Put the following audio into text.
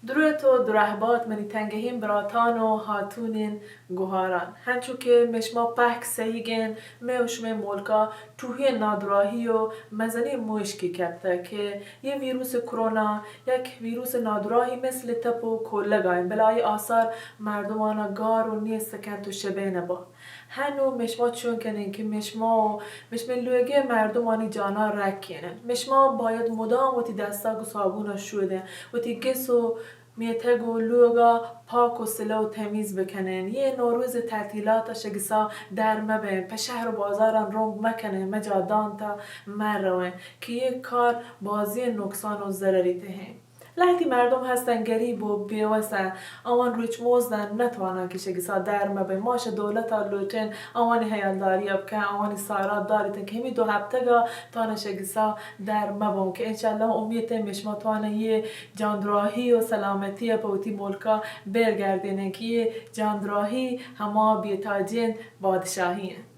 دروت و درہبات منی تنگہیں براتان و ہاتونیں گوہاران۔ ہنچو کہ مشما پہک سہیگین، مئے و شمئے ملکا ٹوہیں نادراہی و مزنیں موشکی کپتہ کہ یہ ویروس کرونا یک ویروس نادراہی مثل تپ و کولگا انت، بلے آئی آثار مردمانا گار و نیست کنت و شبین با۔ ہنو مشما چون کنین کہ مشما و مشمئے لوگئے مردمانی جانا رکینن۔ مشما باید مدام وتی دستا گو صابونا شودین، وتی گس و میتگ و لوگا پاک و سلہ و تمیز بکنین۔ یہ نوروز تعطیلات شگسا در مبین، پہ شہر و بازاران رنگ مکنین، مجادانتا مروین کہ یہ کار بازی نقصان و ضرری تہیں۔ لہتی مردم ہستن گریب و بیوسن، آوان روچ مزدن، نتوانن کہ شگسا در مبین۔ ما شہ دولتا لوٹین آوانی ہیالداریا بکن، آوانی سارا داریتن کہ ہمی دو ہفتگا توانا شگسا در مبون کہ انشاءاللہ امیت مشما توانا یہ جاندراہی و سلامتی پہ وتی ملکا بیر گردینن کہ یہ جاندراہی ہما بیتاجین بادشاہی انت۔